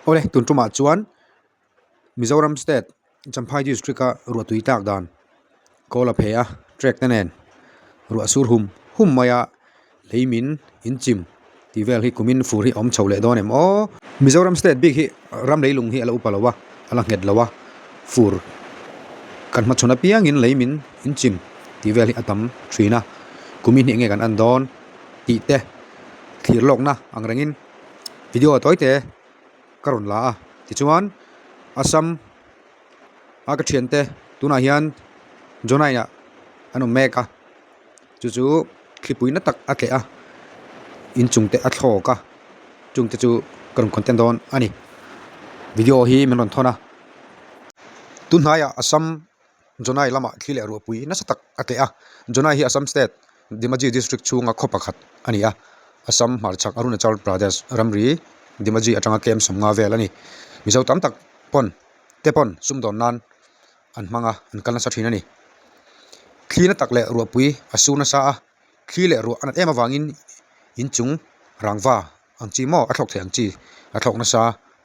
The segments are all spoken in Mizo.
Awle tun tumah chuan Mizoram state Champhai district a ruahtui tlak dan kawl a phe a track te nen ruah sur hum hum mai a lei min in chim tih vel hi kumin fur hi a awm chho leh dawn em aw. Mizoram state bik hi ram leilung hi a la upa lo a a la nghet lo a fur kan hmachhawn apiangin lei min in chim tih vel hi a tam thin a kumin hi enge kan en dawn tih te thlir lawkna ang rengin video tawi te ka rawn la a tichuan Assam a ka thiante tunah hian Jonai ah an awm mek a chu chu thlipui na tak a tleh a inchung te a thlawk a chung te chu ka rawn content dawn a ni video hi min rawn thawn a tunhnaiah Assam Jonai lamah thli leh ruahpui nasa tak a tleh a Jonai hi Assam state Dhemaji district chhunga khaw pakhat a ni a Assam hmarchhak Arunachal Pradesh ramri Dhemaji atanga tlem sawmnga vel a ni Mizo tam tak pawn te pawn sumdawn nan an hmang a an kal nasa thin a ni thli na tak leh ruahpui a sur nasa a thli leh ruah a nat em avangin inchung rangva ang chi maw a thlawk theih ang chi a thlawk nasa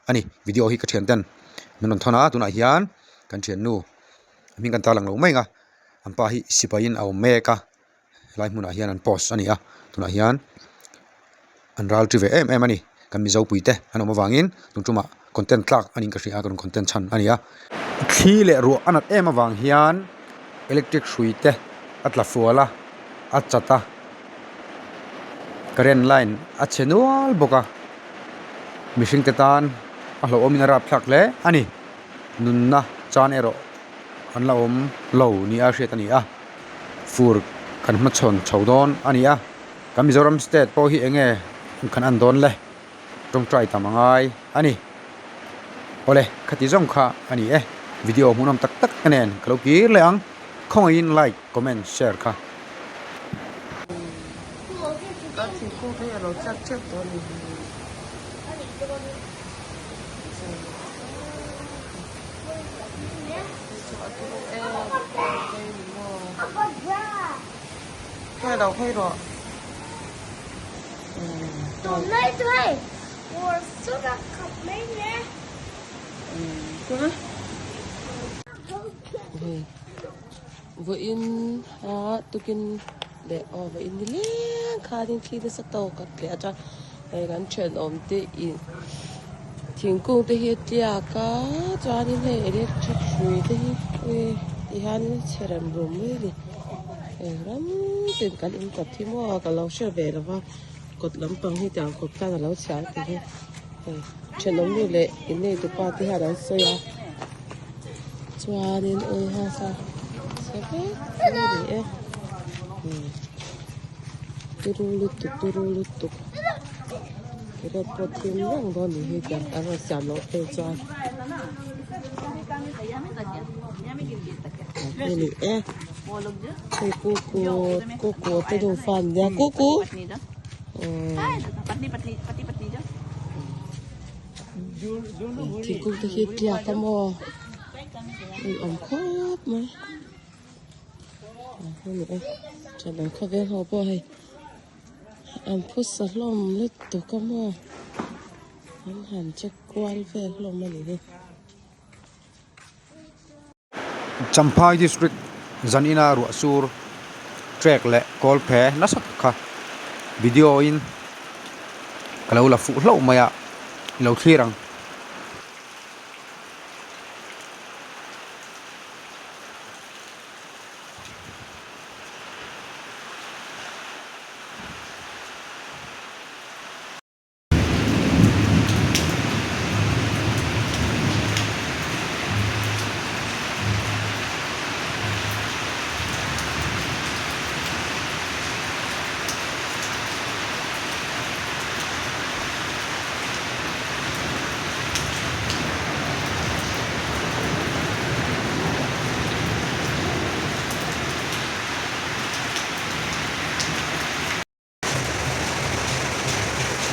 a ni video hi ka thian ten min rawn thawn a tunah hian kan thiannu hming kan tarlang lo mai ang a an pa hi sipai in a awm mek a helai hmunah hian an post a ni a tunah hian an ral ṭi ve em em a ni kan mizo pui te an awm avangin tun ṭumah content tlak a niin ka hria a ka rawn content chhan a ni a thli leh ruah a nat em avang hian electric hrui te a tla fual a a chat a current line a chhe nual bawk a mihring te tan a hlauhawmin a rapthlak hle a ni nunna chan erawh an la awm lo ni a hriat a ni a fur kan hmachhawn chho dawn a ni a kan Mizoram state pawh hi eng nge kan en dawn le tawngtai tam a ngai a ni awle khati zawng kha a ni e video hmuhnawm tak tak te nen ka lo kir leh ang khawngaihin like comment share kha. Vawiin a tukin leh aw vawiin ni leng khanin thli nasa tawk a tleh a chuan hei kan thenawm te in thingkung te hi a tliak a chuanin hei electric hrui te hi ti hianin a chhe rem rum mai a ni hei ram tin kan in kawt hi maw ka lo hre ve lo va kawt lampang hi tiang khawp hian a lo chhia ang tih hi hei thenawm nu leh innei tupa te hian an sawi a. Chuanin ui hasa chhe vek mai a ni e turu lutuk turu lutuk carrot pawh thim reng dawn ni hi tiang an rawn siam loh phei chuan a ni e hei kuku kuku te nufa an nia kuku Thingkung te hi tliak a maw hei awm khawp mai a ni e thenawm khawvel ho pawh hei an phusa hlawm lutuk a maw an han check kual vel hlawm a ni hi. Champhai district zanina ruah sur trek leh kawl phe nasa tak kha video in ka lo la fuh hlauh mai a i lo thlir ang.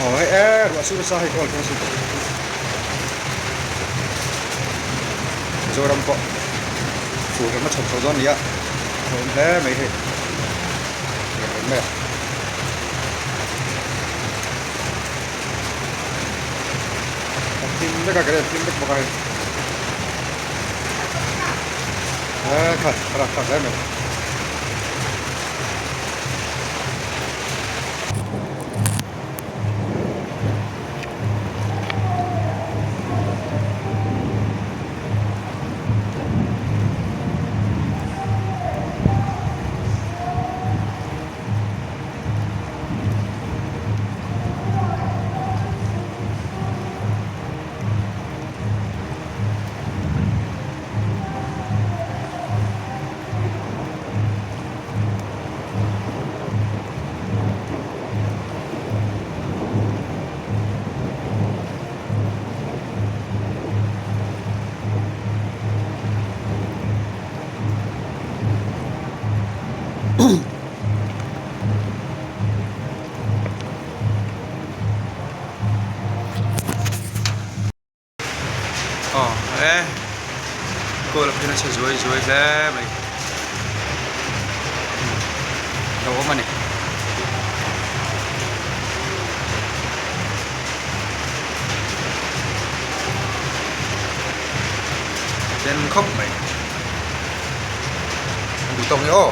Aw hei e ruah sur nasa hei kawl kawng sin Mizoram pawh fur kan hmachhawn chho dawn a ni a a awm hle mai hei rem rem mai a. Thim vek a gate a thim vek bawk a hei eee kha a rapthlak hle mai. Aw e kawl a phena chhe zuai zuai hle mai lo awm a ni. Den khawp mai. Duh tawk ni aw.